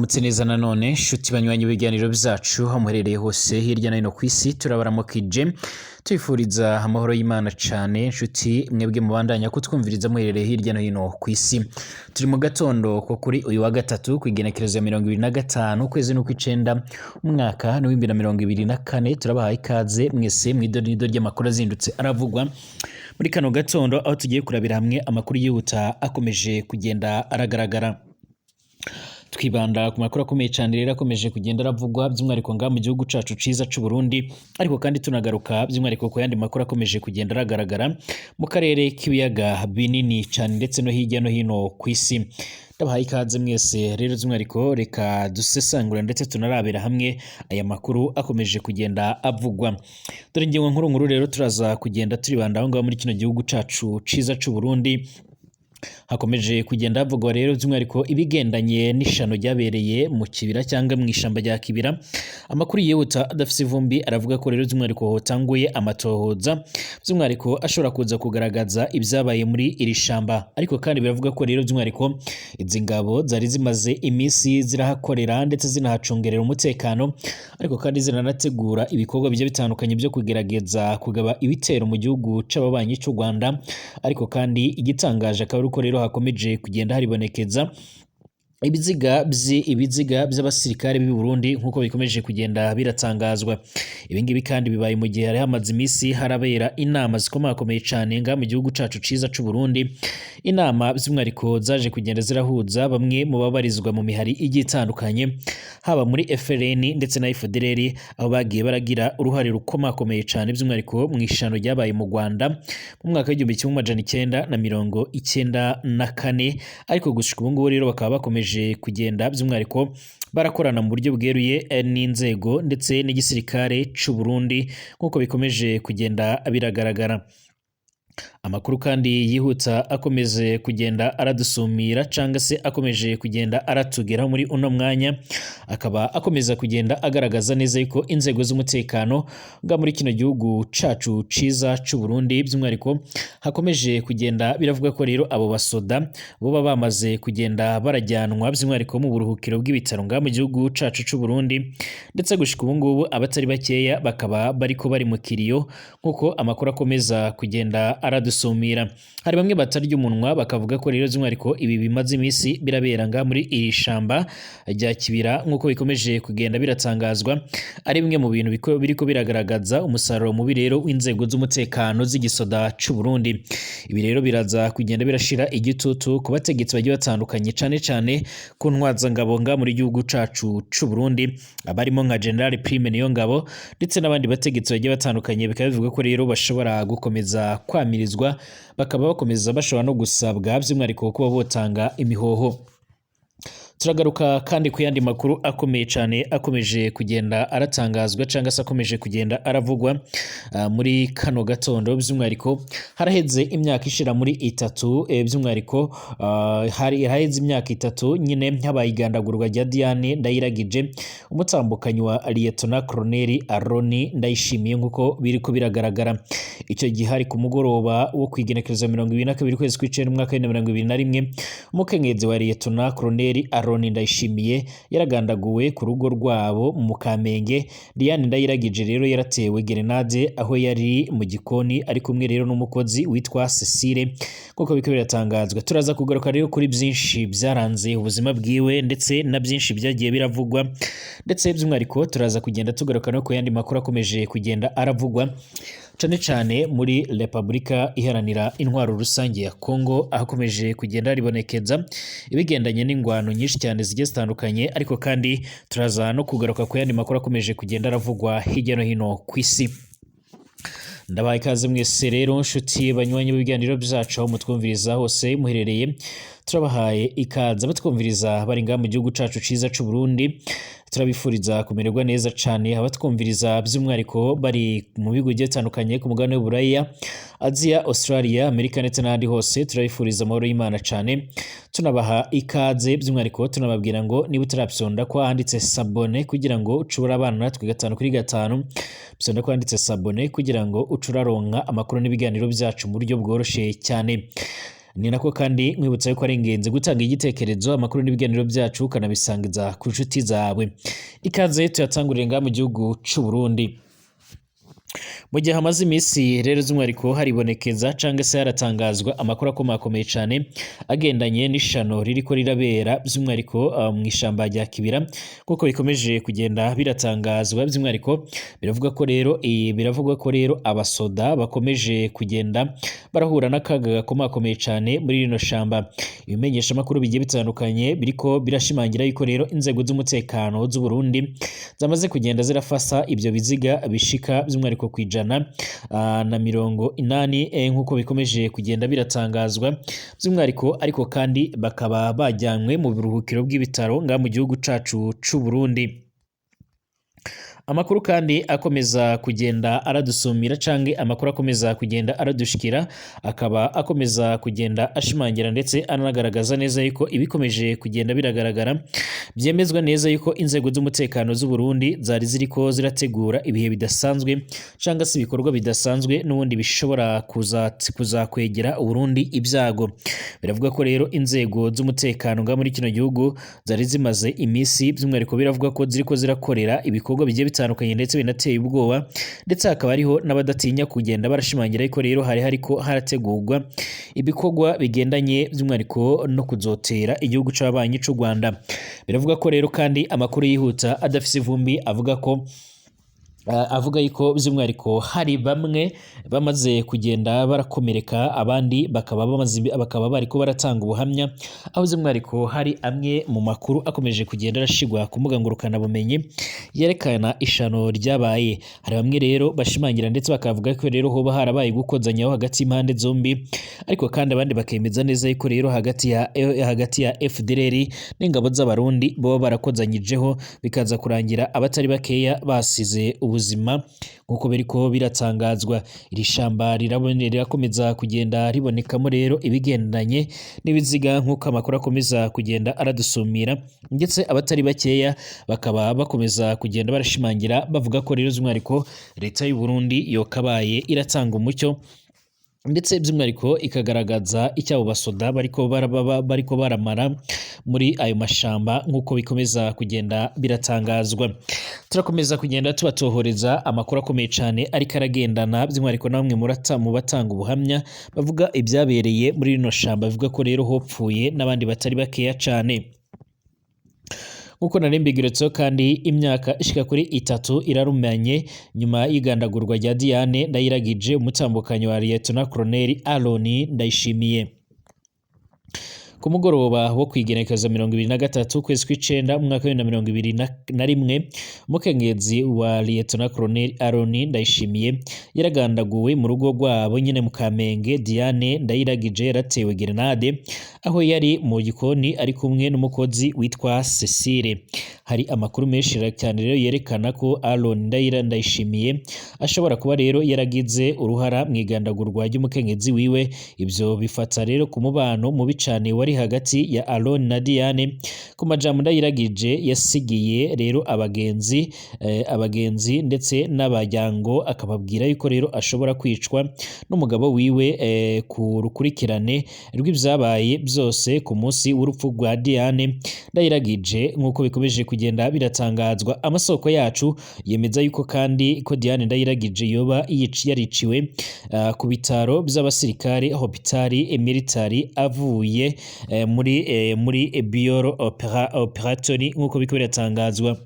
Mwaramutse neza nanone nshuti banywanyi b'ibiganiro byacu, aho muherereye hose hirya no hino ku isi, turabaramukije tubifuriza amahoro y'Imana cane. Nshuti mwebwe mubandanya kutwumviriza muherereye hirya no hino ku isi, turi mu gatondo ko kuri uyu wa gatatu ku igenekerezo ya 25 ukwezi n'ukw'icenda umwaka w'2024. Turabahaye ikaze mwese mw'idonido ry'amakuru azindutse aravugwa muri kano gatondo, aho tugiye kurabira hamwe amakuru yihuta akomeje kugenda aragaragara. Twibanda ku makuru akomeye cyane rero akomeje kugenda aravugwa by'umwihariko ngaha mu gihugu cacu ciza c'u Burundi, ariko kandi tunagaruka by'umwihariko ku yandi makuru akomeje kugenda aragaragara mu karere k'ibiyaga binini cyane ndetse no hirya no hino ku isi. Ndabahaye ikaze mwese rero, by'umwihariko reka dusesangura ndetse tunarabira hamwe aya makuru akomeje kugenda avugwa. Dore ingingo nkuru nkuru rero turaza kugenda turibanda aho ngaho muri kino gihugu cacu ciza c'u Burundi. Hakomeje kugenda havugwa rero by'umwihariko ibigendanye n'ishano ryabereye mu kibira cyangwa mu ishamba rya Kibira. Amakuru yihuta adafise ivumbi aravuga ko rero by'umwihariko hotanguye amatohoza by'umwihariko ashobora kuza kugaragaza ibyabaye muri iri shamba. Ariko kandi biravuga ko rero by'umwihariko izi ngabo zari zimaze iminsi zirahakorera ndetse zinahacungerera umutekano, ariko kandi zinanategura ibikorwa bigiye bitandukanye byo kugerageza kugaba ibitero mu gihugu c'ababanyi c'u Rwanda. Ariko kandi igitangaje akaba ari uko rero hakomeje kugenda haribonekeza ibiziga by'abasirikare b'i Burundi nk'uko bikomeje kugenda biratangazwa. Ibi ngibi kandi bibaye mu gihe hari hamaze iminsi harabera inama zikomakomeye cane nga mu gihugu cacu ciza c'u Burundi, inama by'umwihariko zaje kugenda zirahuza bamwe mu babarizwa mu mihari igiye itandukanye, haba muri FLN ndetse na FDLR, aho bagiye baragira uruhare rukomakomeye cane by'umwihariko mu ishano ryabaye mu Rwanda mu mwaka w'1994. Ariko gushika ubu ngubu rero bakaba bakomeje kugenda by'umwihariko barakorana mu buryo bweruye n'inzego ndetse n'igisirikare c'u Burundi nk'uko bikomeje kugenda biragaragara. Amakuru kandi yihuta akomeje kugenda aradusumira cyangwa se akomeje kugenda aratugeraho muri uno mwanya, akaba akomeza kugenda agaragaza neza yuko inzego z'umutekano nga muri kino gihugu cacu ciza c'u Burundi by'umwihariko hakomeje kugenda biravuga ko rero abo basoda boba bamaze kugenda barajyanwa by'umwihariko mu buruhukiro bw'ibitaro nga mu gihugu cacu c'u Burundi, ndetse gushika ubu ngubu abatari bakeya bakaba bariko bari mu kiriyo nk'uko amakuru akomeza kugenda aradusumira. Hari bamwe batarya umunwa bakavuga ko rero by'umwihariko ibi bimaze iminsi birabera nga muri iri shamba rya Kibira nk'uko bikomeje kugenda biratangazwa ari bimwe mu bintu biriko biragaragaza umusaruro mubi rero w'inzego z'umutekano z'igisoda c'u Burundi. Ibi rero biraza kugenda birashira igitutu ku bategetsi bagiye batandukanye, cane cane ku ntwazangabo nga muri gihugu cacu c'u Burundi, abarimo nka General Prime Niyongabo ndetse n'abandi bategetsi bagiye batandukanye. Bikaba bivuga ko rero bashobora gukomeza kwamirizwa, bakaba bakomeza bashobora no gusabwa by'umwihariko kuba botanga imihoho. Turagaruka kandi ku yandi makuru akomeye cyane akomeje kugenda aratangazwa cyangwa se akomeje kugenda aravugwa muri kano gatondo. By'umwihariko haraheze imyaka ishira muri itatu, by'umwihariko hari haraheze imyaka 3 nyine habaye igandagurwa rya Diane Ndayiragije, umutambukanyi wa Lieutenant Colonel Aroni Ndayishimiye nk'uko biriko biragaragara. Icyo gihe hari ku mugoroba wo kwigenekereza 22 kwezi kw'icenda umwaka wa 2021, umukenyezi wa Lieutenant Colonel Aroni Ndayishimiye yaragandaguwe ku rugo rwabo mu Kamenge. Diane Ndayiragije rero yaratewe gerenade aho yari mu gikoni ari kumwe rero n'umukozi witwa Cecile nk'uko biriko biratangazwa. Turaza kugaruka rero kuri byinshi byaranze ubuzima bwiwe ndetse na byinshi byagiye biravugwa, ndetse by'umwihariko turaza kugenda tugaruka no ku yandi makuru akomeje kugenda aravugwa cane cane muri Repubulika Iharanira Intwaro Rusange ya Kongo, ahakomeje kugenda ribonekeza ibigendanye n'ingwano nyinshi cyane zigiye zitandukanye. Ariko kandi turaza no kugaruka ku yandi makuru akomeje kugenda aravugwa hirya no hino ku isi. Ndabaha ikaze mwese rero nshuti banywanyi b'ibiganiro byacu, aho mutwumviriza hose muherereye, turabahaye ikaze. Abatwumviriza bari ngaha mu gihugu cacu ciza c'u Burundi, turabifuriza kumererwa neza cane. Abatwumviriza by'umwihariko bari mu bihugu bigiye bitandukanye ku mugabane w'Uburaya, Aziya, Australia, Amerika ndetse n'ahandi hose, turabifuriza amahoro y'Imana cane, tunabaha ikaze by'umwihariko tunababwira ngo niba utarapyonda ko handitse s'abonner kugira ngo ucure abana natwe 5 kuri 5, psonda ko handitse s'abonner kugira ngo ucuraronka amakuru n'ibiganiro byacu mu buryo bworoshe cyane. Ni nako kandi nkwibutsa yuko ari ingenzi gutanga igitekerezo, amakuru n'ibiganiro byacu ukanabisangiza ku nshuti zawe. Ikaze tuyatangurire ngaha mu gihugu c'u Burundi. Mu gihe hamaze iminsi rero z'umwihariko haribonekeza cyangwa se haratangazwa amakuru akomakomeye cyane agendanye n'ishano ririko rirabera by'umwihariko mu ishamba rya Kibira, kuko bikomeje kugenda biratangazwa. By'umwihariko biravugwa ko rero abasoda bakomeje kugenda barahura n'akaga gakomakomeye cyane muri rino shamba. Ibimenyeshamakuru bigiye bitandukanye biriko birashimangira yuko rero inzego z'umutekano z'u Burundi zamaze kugenda zirafasa ibyo biziga bishika by'umwihariko ku 180, nk'uko bikomeje kugenda biratangazwa by'umwihariko, ariko kandi bakaba bajyanywe mu buruhukiro bw'ibitaro ngaha mu gihugu cacu c'u Burundi. Amakuru kandi akomeza kugenda aradusumira canke amakuru akomeza kugenda aradushikira akaba akomeza kugenda ashimangira ndetse anagaragaza neza yuko ibikomeje kugenda biragaragara byemezwa neza yuko inzego z'umutekano z'u Burundi zari ziriko zirategura ibihe bidasanzwe cyangwa se ibikorwa bidasanzwe n'ubundi bishobora kuzakwegera Uburundi ibyago. Biravuga ko rero inzego z'umutekano ngaha muri kino gihugu zari zimaze iminsi, by'umwihariko biravuga ko ziriko zirakorera ibikorwa bigiye bitandukanye ndetse binateye ubwoba, ndetse hakaba hariho n'abadatinya kugenda barashimangira ariko rero hari hariko harategurwa ibikorwa bigendanye by'umwihariko no kuzotera igihugu c'ababanyi c'u Rwanda. Biravuga ko rero kandi amakuru yihuta adafise ivumbi avuga ko avuga yuko by'umwihariko hari bamwe bamaze kugenda barakomereka, abandi bakaba bariko baratanga ubuhamya, aho by'umwihariko hari amwe mu makuru akomeje kugenda arashigwa ku mbuga ngurukanabumenyi yerekana ishano ryabaye. Hari bamwe rero bashimangira ndetse bakavuga ko rero hoba harabaye gukozanyaho hagati y'impande zombi, ariko kandi abandi bakemeza neza yuko rero hagati ya FDLR n'ingabo z'Abarundi boba barakozanyijeho, bikaza kurangira abatari bakeya basize ubuzima nk'uko biriko biratangazwa. Iri shamba rirakomeza kugenda ribonekamo rero ibigendanye n'ibiziga nk'uko amakuru akomeza kugenda aradusumira, ndetse abatari bakeya bakaba bakomeza kugenda barashimangira bavuga ko rero by'umwihariko leta y'u Burundi yokabaye iratanga umucyo, ndetse by'umwihariko ikagaragaza icyo abo basoda bariko baramara muri ayo mashamba nk'uko bikomeza kugenda biratangazwa. Turakomeza kugenda tubatohoreza amakuru akomeye cyane ariko aragendana by'umwihariko na bamwe mu batanga ubuhamya bavuga ibyabereye muri rino shamba, bavuga ko rero hopfuye n'abandi batari bakeya cyane. Nk'uko nari mbigiretseho kandi, imyaka ishika kuri 3 irarumanye nyuma y'igandagurwa rya Diane Ndayiragije, umutambukanyi wa Lieutenant Colonel Aaron Ndayishimiye. Ku mugoroba wo kwigenekereza 23 ukwezi kw'icenda mu mwaka wa 2021, umukenyezi wa Lieutenant Colonel Aaron Ndayishimiye yaragandaguwe mu rugo rwabo nyine mu Kamenge. Diane Ndayiragije yaratewe grenade aho yari mu gikoni ari kumwe n'umukozi witwa Cecile. Hari amakuru menshi cyane rero yerekana ko Aaron Ndayishimiye ashobora kuba rero yaragize uruhara mu igandagurwa ry'umukenyezi wiwe. Ibyo bifata rero ku mubano mubi cane wari hagati ya Aaron na Diane, ku majambo Ndayiragije yasigiye rero abagenzi ndetse n'abajyango, akababwira yuko rero ashobora kwicwa n'umugabo wiwe ku rukurikirane rw'ibyabaye byose ku munsi w'urupfu rwa Diane Ndayiragije, nk'uko bikomeje kugenda biratangazwa. Amasoko yacu yemeza yuko kandi ko Diane Ndayiragije yoba yariciwe ku bitaro by'abasirikare, Hôpital Military, avuye muri Bureau Operatori, nk'uko biriko biratangazwa.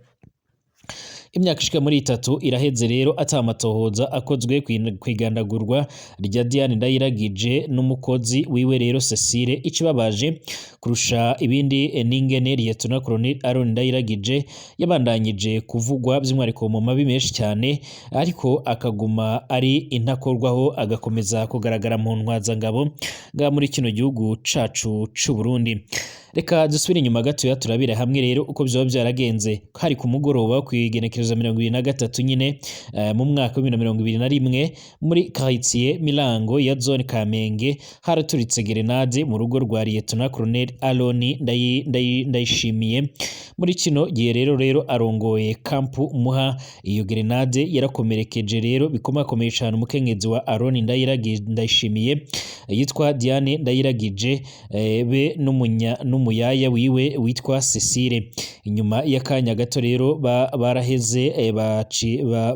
Imyaka ishika muri 3 iraheze rero ata amatohoza akozwe kw'igandagurwa rya Diane Ndayiragije n'umukozi wiwe rero Cecile. Ikibabaje kurusha ibindi n'ingene Lieutenant Colonel Aaron Ndayiragije yabandanyije kuvugwa by'umwihariko mu mabi menshi cyane, ariko akaguma ari intakorwaho, agakomeza kugaragara mu ntwazangabo ngaha muri kino gihugu cacu c'u Burundi. Reka dusubire inyuma gatoya turabire hamwe rero uko vyoba vyaragenze. Hari ku mugoroba wo kw'igenekerezo 23 nyine mu mwaka wa 2021 muri quartier Milango ya zone Kamenge haraturitse gerenade mu rugo rwa Lieutenant Colonel Aloni Ndayishimiye. Muri kino gihe rero arongoye kampu Muha. Iyo gerenade yarakomerekeje rero bikomakomeye cane umukenyezi wa Aroni Ndayishimiye yitwa Diane Ndayiragije, be n'umuyaya wiwe witwa Cecile. Inyuma y'akanya gato rero baraheze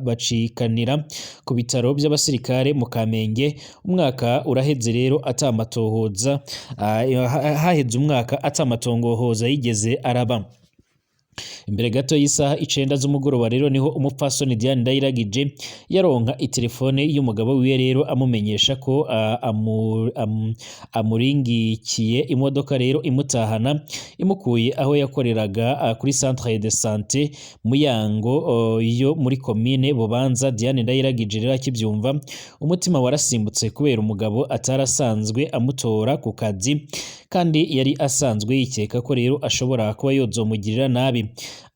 bacikanira ku bitaro by'abasirikare mu Kamenge. Umwaka uraheze rero atamatohoza, haheze umwaka atamatongohoza yigeze araba. Imbere gato y'isaha 9 z'umugoroba rero niho umupfasoni Diane Ndayiragije yaronka itelefone y'umugabo wiwe rero amumenyesha ko amuringikiye imodoka rero imutahana imukuye aho yakoreraga kuri centre de santé Muyango yo muri commune Bubanza. Diane Ndayiragije rero akibyumva umutima warasimbutse kubera umugabo atarasanzwe amutora ku kazi, kandi yari asanzwe yikeka ko rero ashobora kuba yozomugirira nabi.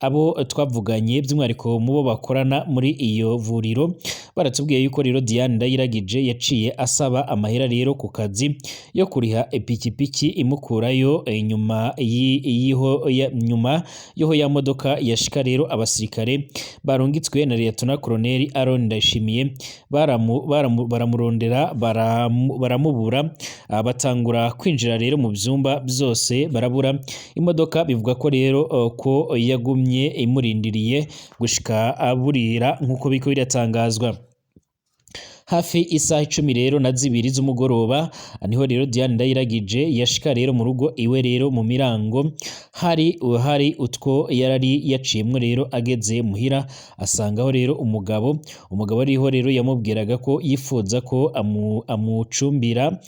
Abo twavuganye by'umwihariko mu bo bakorana muri iyo vuriro baratubwiye yuko rero Diane Ndayiragije yaciye asaba amahera rero ku kazi yo kuriha ipikipiki imukurayo nyuma nyuma yoho ya modoka yashika rero abasirikare barungitswe na Lieutenant Colonel Aaron Ndayishimiye baramurondera baramubura, batangura kwinjira rero mu byumba byose barabura imodoka. Bivuga ko rero ko yagumye imurindiriye gushika aburira nkuko biko biratangazwa. Hafi isaha 10 rero na 2 z'umugoroba niho rero Diane Ndayiragije yashika rero mu rugo iwe rero mu Mirango. Hari utwo yarari yaciyemwo rero ageze muhira asangaho rero umugabo ariho rero yamubwiraga ko yifuza ko amucumbira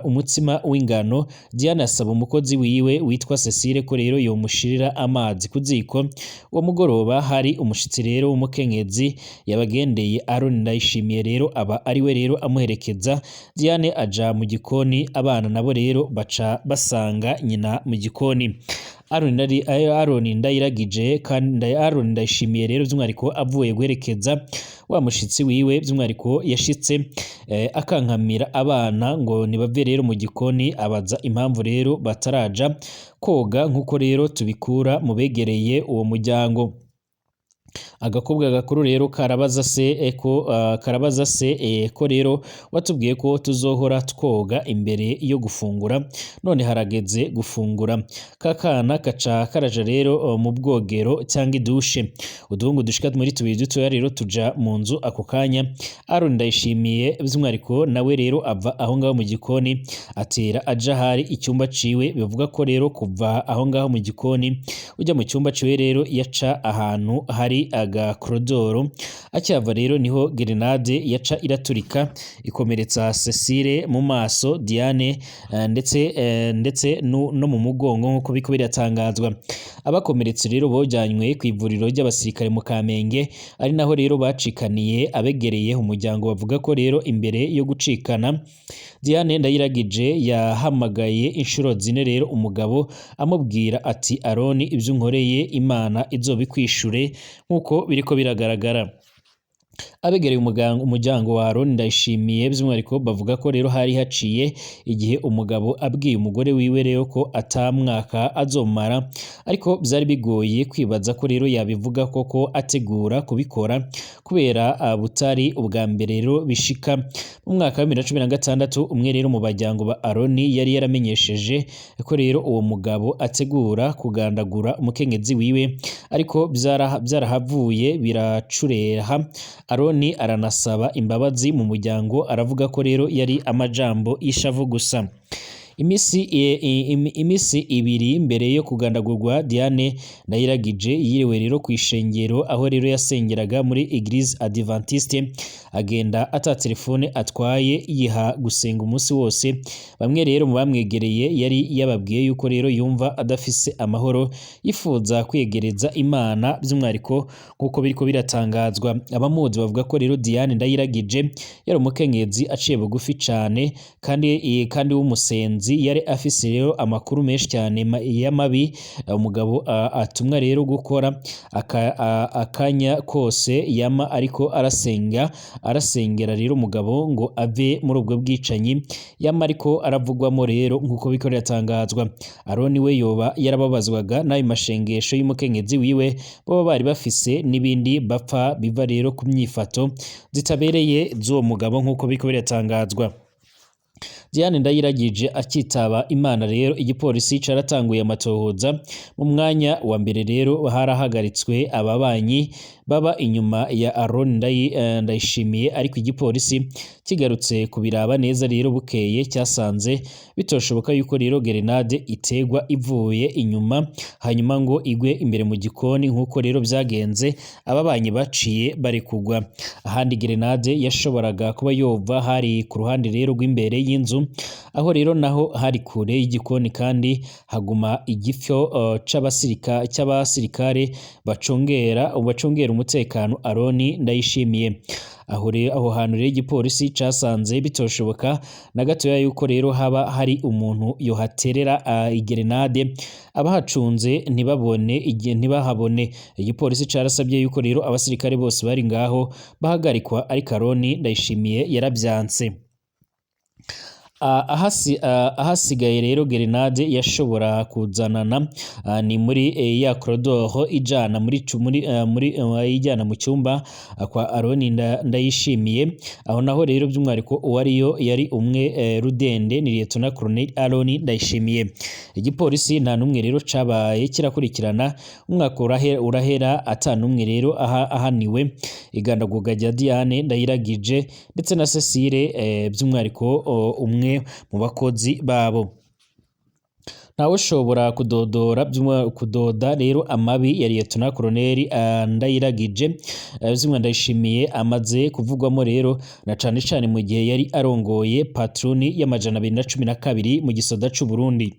umutsima w'ingano. Diane asaba umukozi wiwe witwa Cecile ko rero yomushirira amazi ku ziko. Uwo mugoroba hari umushitsi rero w'umukenyezi yabagendeye Aaron Ndayishimiye rero aba ariwe rero amuherekeza. Diane aja mu gikoni, abana nabo rero baca basanga nyina mu gikoni. Aaron Ndayiragije kandi Aaron Ndayishimiye rero by'umwihariko avuye guherekeza wa mushitsi wiwe by'umwihariko yashitse akankamira abana ngo nibave rero mu gikoni, abaza impamvu rero bataraja koga nkuko rero tubikura mu begereye uwo muryango. Agakobwa gakuru rero karabaza se ko rero watubwiye ko tuzohora twoga imbere yo gufungura, none harageze gufungura. Kakana kaca karaja rero mu bwogero cyangwa idushe. Uduhungu dushika muri tubiri dutoya rero tuja mu nzu ako kanya. Aaron Ndayishimiye by'umwihariko nawe rero ava aho ngaho mu gikoni atera aja hari icyumba ciwe. Bivuga ko rero kuva aho ngaho mu gikoni ujya mu cyumba ciwe rero yaca ahantu hari agakorodoro. Acyava rero niho gerenade yaca iraturika ikomeretsa Cecile mu maso, Diane ndetse no mu mugongo nkuko biko biratangazwa. Abakomeretse rero bojyanywe ku ivuriro ry'abasirikare mu Kamenge, ari naho rero bacikaniye abegereye umuryango. Bavuga ko rero imbere yo gucikana Diane Ndayiragije yahamagaye inshuro 4 rero umugabo amubwira ati Aroni ibyo unkoreye Imana izobikwishure, nkuko biriko biragaragara. Abegereye umuryango wa Aaron Ndayishimiye by'umwihariko bavuga ko rero hari haciye igihe umugabo abwiye umugore wiwe rero ko atamwaka azomara, ariko byari bigoye kwibaza ko rero yabivuga koko ategura kubikora kubera butari ubwa mbere rero bishika. Mu mwaka wa 2016 umwe rero mu bajyango ba Aaron yari yaramenyesheje ko rero uwo mugabo ategura kugandagura umukenyezi wiwe, ariko byarahavuye biracureha. Aaron aranasaba imbabazi mu muryango, aravuga ko rero yari amajambo y'ishavu gusa. Imisi ibiri mbere yo kugandagurwa Diane Ndayiragije yiriwe rero ku ishengero aho rero yasengeraga muri Eglise Adventiste, agenda ata telefone atwaye yiha gusenga umunsi wose. Bamwe rero mu bamwegereye yari yababwiye yuko rero yumva adafise amahoro yifuza kwiyegereza Imana by'umwihariko nkuko biriko biratangazwa. Abamuzi bavuga ko rero Diane Ndayiragije yari umukenyezi aciye bugufi cane kandi w'umusenzi. Mukenyezi yari afise rero amakuru menshi cyane y'amabi umugabo atumwa rero gukora akanya kose yama ariko arasenga, arasengera rero umugabo ngo ave muri ubwo bwicanyi yama ariko aravugwamo rero nk'uko biriko biratangazwa. Aroni we yoba yarababazwaga n'ayo mashengesho y'umukenyezi wiwe, boba bari bafise n'ibindi bapfa biva rero ku myifato zitabereye z'uwo mugabo nk'uko biriko biratangazwa. Diane Ndayiragije akitaba Imana rero igipolisi caratanguye amatohoza. Mu mwanya wa mbere rero harahagaritswe ababanyi baba inyuma ya Aron Ndayishimiye, ariko igipolisi kigarutse kubiraba neza rero bukeye cyasanze bitoshoboka yuko rero gerenade itegwa ivuye inyuma hanyuma ngo igwe imbere mu gikoni nk'uko rero byagenze, ababanyi baciye bari kugwa. Ahandi gerenade yashoboraga kuba yova hari ku ruhande rero rw'imbere y'inzu, aho rero naho hari kure y'igikoni kandi haguma igifyo c'abasirikare bacungera umutekano Aroni Ndayishimiye. Aho rero aho hantu rero igipolisi casanze bitoshoboka na gatoya yuko rero haba hari umuntu yohaterera igerenade abahacunze ntibabone igihe ntibahabone. Igipolisi carasabye yuko rero abasirikare bose bari ngaho bahagarikwa, ariko Aroni Ndayishimiye yaravyanse. Ahasigaye rero gerenade yashobora kuzanana ni muri ya korodoro ijana muri cu- muri eh, muri eh, ijyana mu cyumba kwa Aroni Ndayishimiye. Aho naho rero by'umwihariko uwariyo yari umwe rudende ni Lieutenant Colonel Aroni Ndayishimiye. Igipolisi nta n'umwe rero cabaye kirakurikirana, umwaka urahera ata n'umwe rero ahaniwe igandagurwa rya Diane Ndayiragije ndetse na Cecile, by'umwihariko umwe mu bakozi babo. Ntawushobora kudodora kudoda rero amabi ya Lieutenant Colonel Ndayiragije, by'umwihariko Ndayishimiye amaze kuvugwamo rero na cane cane mu gihe yari arongoye patroni y'212 mu gisoda c'u Burundi.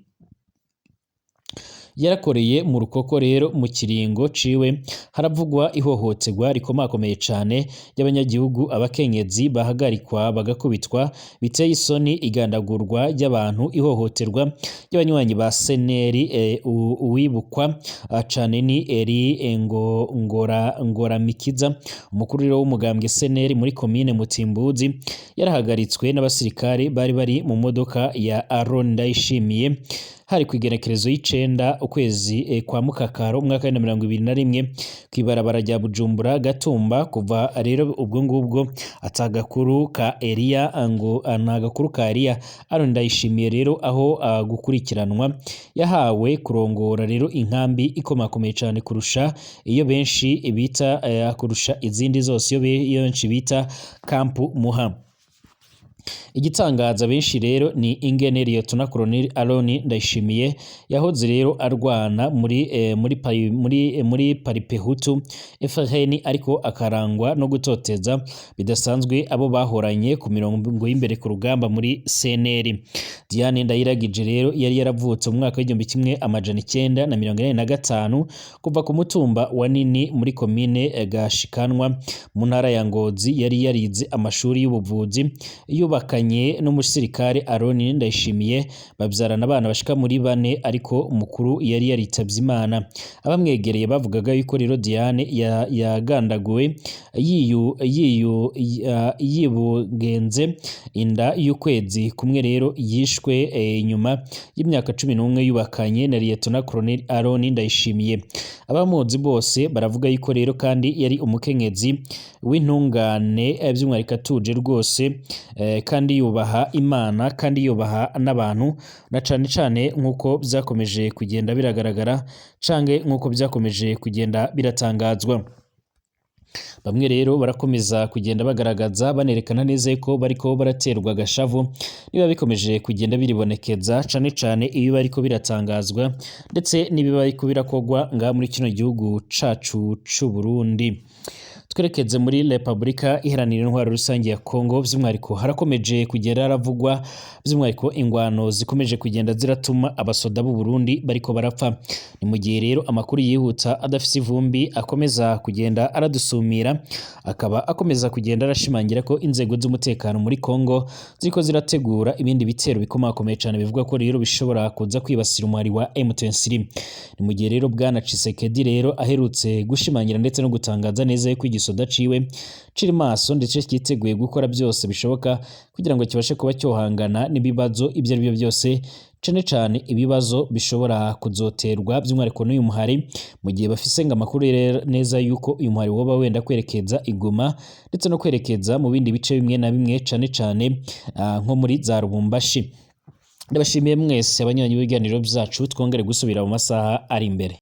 Yarakoreye mu rukoko rero mu kiringo ciwe haravugwa ihohoterwa rikomakomeye cane ry'abanyagihugu, abakenyezi bahagarikwa bagakubitwa biteye isoni, igandagurwa ry'abantu, ihohoterwa ry'abanywanyi ba seneri. Uwibukwa cane ni Eri ngo ngora Ngoramikiza, umukuru rero w'umugambwe seneri muri komine Mutimbuzi, yarahagaritswe n'abasirikare bari bari mu modoka ya Aron Ndayishimiye. Hari ku igenekerezo y'icenda ukwezi kwa Mukakaro umwaka wa 2021 kw'ibarabara rya Bujumbura Gatumba. Kuva rero ubwo ngubwo atagakuru ka Elia ngo nta gakuru ka Elia Aron Ndayishimiye rero aho gukurikiranwa yahawe kurongora rero inkambi ikomakomeye cane kurusha iyo benshi bita kurusha izindi zose iyo benshi bita Kampu Muha. Igitangaza benshi rero ni ingene Lieutenant Colonel Aroni Ndayishimiye yahoze rero arwana muri muri pari, muri muri Paripehutu FRN, ariko akarangwa no gutoteza bidasanzwe abo bahoranye ku mirongo y'imbere ku rugamba muri CNL. Diane Ndayiragije rero yari yaravutse mu mwaka w'1985 kuva ku mutumba wa Nini muri komine Gashikanwa mu ntara ya Ngozi. Yari yarize amashuri y'ubuvuzi, yubakanye n'umusirikare Aroni Ndayishimiye, babyarana abana bashika muri bane, ariko umukuru yari yaritavye Imana. Abamwegereye bavugaga yuko rero Diane yagandaguwe yibugenze inda y'ukwezi kumwe. Rero yishwe nyuma y'imyaka 11 yubakanye na Lieutenant Colonel Aroni Ndayishimiye. Abamuzi bose baravuga yuko rero kandi yari umukenyezi w'intungane, by'umwihariko atuje rwose, kandi yubaha Imana kandi yubaha n'abantu, na cane cane nk'uko byakomeje kugenda biragaragara canke nk'uko byakomeje kugenda biratangazwa. Bamwe rero barakomeza kugenda bagaragaza banerekana neza ko bariko baraterwa agashavu niba bikomeje kugenda biribonekeza, cane cane iyo bariko biratangazwa ndetse n'ibiba bariko birakogwa ngaha muri kino gihugu cacu c'u Burundi. Twerekeze muri Repubulika Iharanira Intwaro Rusange ya Kongo. By'umwihariko harakomeje kugenda haravugwa by'umwihariko ingwano zikomeje kugenda ziratuma abasoda b'u Burundi bariko barapfa. Ni mu gihe rero amakuru yihuta adafise ivumbi akomeza kugenda aradusumira, akaba akomeza kugenda arashimangira ko inzego z'umutekano muri Kongo ziriko zirategura ibindi bitero bikomakomeye cyane, bivuga ko rero bishobora kuza kwibasira umuhari wa M23. Ni mu gihe rero Bwana Tshisekedi rero aherutse gushimangira ndetse no gutangaza neza yuko igisoda ciwe ciri maso ndetse cyiteguye gukora byose bishoboka kugira ngo kibashe kuba cyohangana n'ibibazo ibyo ari byo byose, cane cane ibibazo bishobora kuzoterwa by'umwihariko n'uyu muhari, mu gihe bafise ngo amakuru rero neza yuko uyu muhari woba wenda kwerekeza i Goma ndetse no kwerekeza mu bindi bice bimwe na bimwe, cane cane nko muri za Lubumbashi. Ndabashimiye mwese abanywanyi b'ibiganiro byacu, twongere gusubira mu masaha ari imbere.